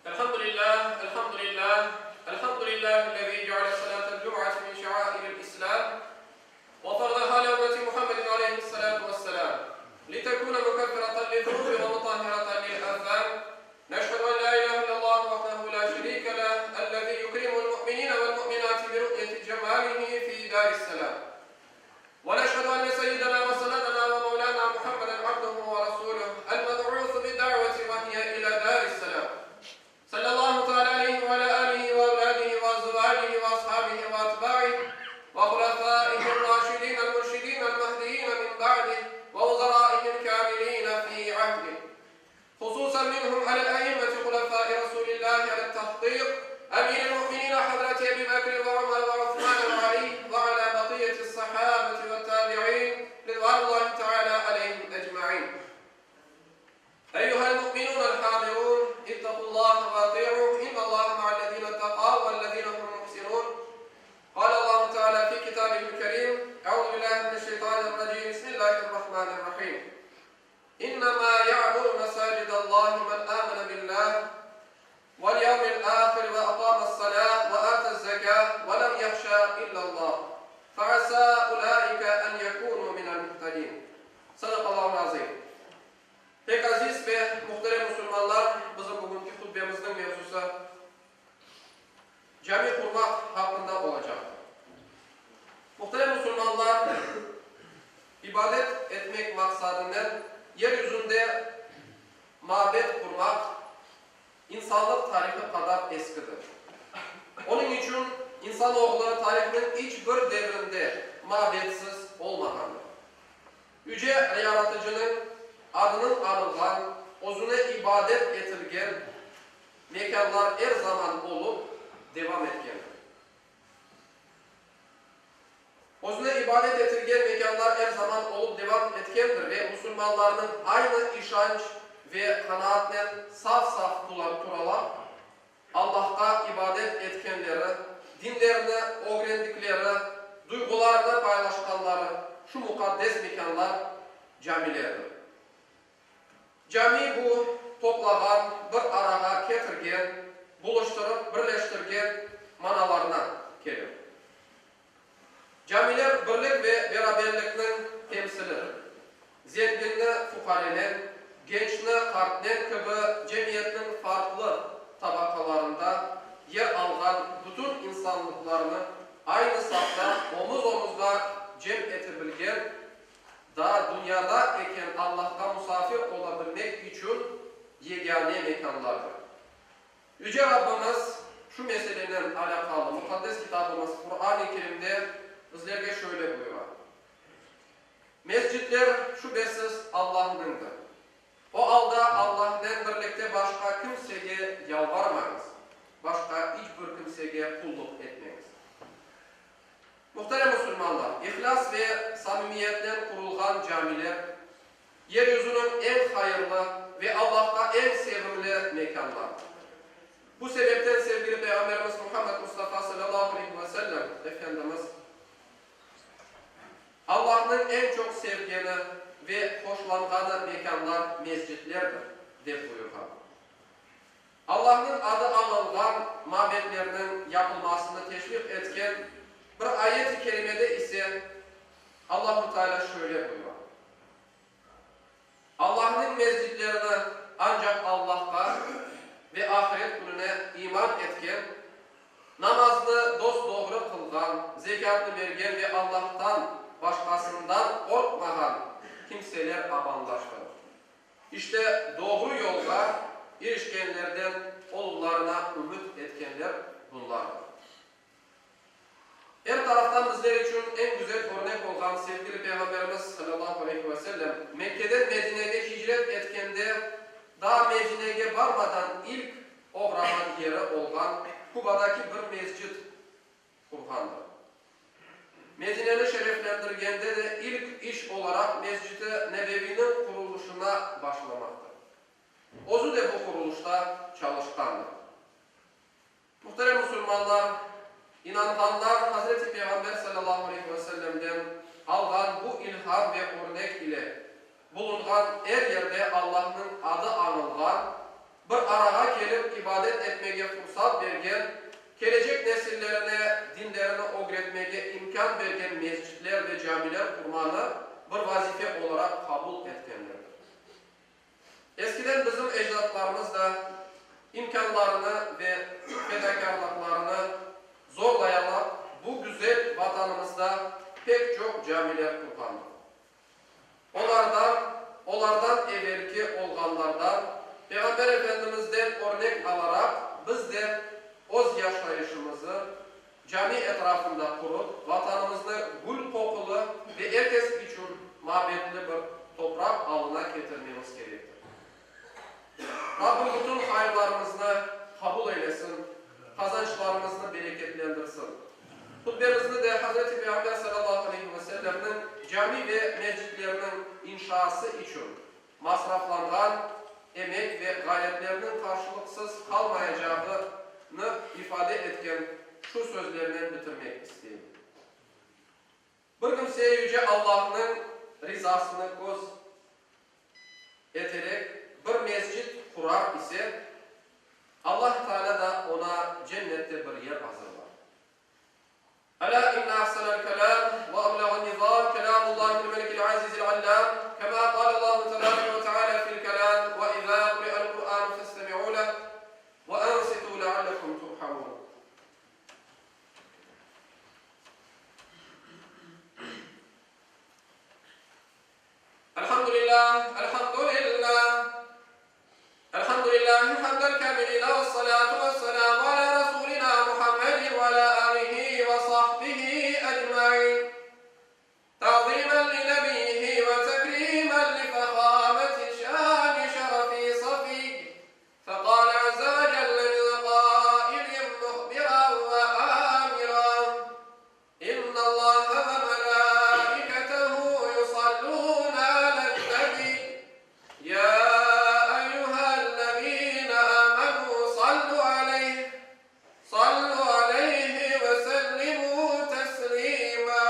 Elhamdülillah, elhamdülillah, elhamdülillahi'llezî ceale salâtel cum'ati min şeairil İslâm ve faradaha alâ ümmeti Muhammedin aleyhissalâtu vesselâm litekûne mükeffireten lizzunûbi ve mutahhireten lil âthâm. Neşhedü en lâ ilâhe illallâhu vahdehu lâ şerîke leh, ellezî yukrimul mu'minîne vel mu'minâti bi ru'yeti cemâlihi fî dârisselâm. Ve neşhedü enne seyyidena ve senedena ve mevlâna Muhammeden abduhu ve rasûluh, el-meb'ûsu bid-da'veti ve hiye ilâ dârisselâm. Sallallahu teâlâ aleyhi ve alâ âlihi ve evlâdihi ve azvâcihi ve ashâbihi ve etbâih ve hulefâihir-râşidînel-mürşidînel-mehdiyîne min ba'dih ve vuzerâihil-kâmilîne fî ahdih. Hususan minhum alel-e'immeti hulefâi Resûlillâhi alel-tahkîk, Emîril-mu'minîne Hazreti Ebî Bekr ve Ömer ve Osman ve Alî ve alâ bakiyyeti's-sahâbeti ve't-tâbi'în ridvânullâhi teâlâ aleyhim ecmaîn. Eyyuhel-mu'minûnel-hâzirûn, ittaqullâhe ve atî'ûh, innallâhe ma'allezîne ittaqav vellezîne hum muhsinûn. Kâlellâhu teâlâ fî kitâbihil-kerîm, Eûzü billâhi mineşşeytânirracîm, Bismillâhirrahmânirrahîm. İnnemâ ya'muru mesâcidallâhi men âmene billâh vel yevmil âhir ve ekâmes-salâh ve âtez-zekâh ve lem yahşâ illallâh feasâ ulâike en yekûnû minel muhtedîn. Sadakallâhul azîm. Pek aziz ve muhterem musulmanlar, bizim bugünki hutbemizniñ mevzusı cami qurmaq haqqında olacaqtır. Muhterem musulmanlar, ibadet etmek maqsadınen yer yüzünde mabet qurmaq insanlıq tarihı qadar eskidir. Onıñ içün insanoğlu tarihniñ iç bir devrinde mabetsiz olmağandır. Yüce Yaratıcınıñ adınıñ anılğan, özüne ibadet etilgen mekânlar er zaman olıp, devam etkendir. Özüne ibadet etilgen mekânlar er zaman olıp devam etkendir ve musulmanlarnıñ aynı işanç ve qanaatnen saf-saf turalar, Allahqa ibadet etkenleri, dinlerini ögrendikleri, duyğularını paylaşqanları şu muqaddes mekânlar camilerdir. Cami bu, toplağan, bir arağa ketirgen, buluştırıp birleştirgen manalarına kelir. Camiler birlik ve beraberlikniñ temsilidir. Zenginni fuqarenen, gençni qartnen kibi cemiyetniñ farqlı tabaqalarında yer alğan bütün insanlıqlarnı aynı safta omuz-omuzğa cem etebilgen, daa dünyada eken Allahqa musafir ola bilmek içün yegâne mekânlardır. Yüce Rabbimiz şu meselenen alâqalı Muqaddes Kitabımız Quran-ı Kerimde bizlerge şöyle buyura, Mescitler şübesiz Allahnıñdır. O alda Allahnen birlikte başqa kimsege yalvarmañız, başqa iç bir kimsege qulluq etmeñiz. Muhterem musulmanlar, ihlâs ve samimiyetnen qurulğan camiler, yer yüzüniñ eñ hayırlı ve Allahqa eñ sevimli mekânlardır. Bu sebepten sevgili Peyğamberimiz Muhammed Mustafa salâlâhu aleyhi ve sellem Efendimiz, Allahnıñ eñ çoq sevgeni ve hoşlanğanı mekânlar mescitlerdir, dep buyurğan. Allahnıñ adı añılğan mabetlerniñ yapılmasını teşviq etken bir ayet-i kerimede ise Allahu Teala şöyle buyura, Allahnıñ mescitlerini ancaq Allahqa ve ahiret kününe iman etken, namazını dos-doğru qılğan, zekâtnı bergen ve Allahtan başqasından qorqmağan kimseler amanlaştırır. İşte, doğru yolğa irişkenlerden oluvlarına ümüt etkenler bunlardır. Er taraftan bizler içün eñ güzel örnek olğan sevgili Peyğamberimiz, salâllahu aleyhi ve sellem, Mekkeden Medinege hicret etkende, daa Medinege barmadan ilk oğrağan yeri olğan Kubadaki bir mescit qurğandır. Medineni şereflendirgende de ilk iş olaraq Mescit-i Nebeviniñ qurulışına başlamaqtır. Özü de bu qurulışta çalışqandır. Muhterem musulmanlar, inanğanlar Hazreti Peyğamber salâllahu aleyhi ve sellemden alğan bu ilham ve örnek ile bulunğan er yerde Allahnıñ adı añılğan. bir arağa kelip ibadet etmege fursat bergen, kelecek nesillerine dinlerini ögretmege imkân bergen mescitler ve camiler qurmanı bir vazife olaraq qabul etkenlerdir. Eskiden bizim ecdatlarımız da imkânlarını ve fedakârlıqlarını zorlayalap bu güzel Vatanımızda pek çoq camiler qurğandır. Olardan, olardan evelki olğanlardan, Peyğamber Efendimizden örnek alaraq, biz de öz yaşayışımızı cami etrafında qurıp, Vatanımıznı gül qoqulı ve er kes içün mabetli bir topraq alına ketirmemiz kerektir. Rabbim bütün hayırlarımıznı qabul eylesin, qazançlarımıznı bereketlendirsin. Hutbemizni de Hazreti Peyğamber salâllahu aleyhi ve sellemniñ cami ve mescitlerniñ inşaası içün masraflanğan emek ve ğayretlerniñ qarşılıqsız qalmayacağını ifade etken şu sözlernen bitirmek isteyim. Bir kimse Yüce Allahnıñ rizasını köz eterek bir mescit qurar ise, Allah Teala da oña cennette bir yer azırlar. Alâ inne ahsenel kelâm ve ebleğen nizâm kelâmullâhil melikil azizil allâm, kemâ kâlellâhu tebâreke ve teâlâ fil kelâm, ve izâ kuri'el Kur'ânu festemi'û leh ve ansitû leallekum turhamûn. Elhamdülillah, elhamdülillah, Elhamdülillahi hamdel kâmilîne vessalâtu vesselâmu alâ rasûlinâ Muhammedin ve alâ âlihi ve sahbihi ecmaîn. Ta'zîmen li nebiyyihi ve tekrîmen li fehâmeti şâni şerefi safiyy. Feqâle azze ve celle min qâilin muhbiran ve âmiran, İnnallâhe ve melâiketehu yusallûne alen-nebiy, yâ eyyühellezîne âmenû sallû aleyh, sallû aleyhi ve sellimû teslîmâ.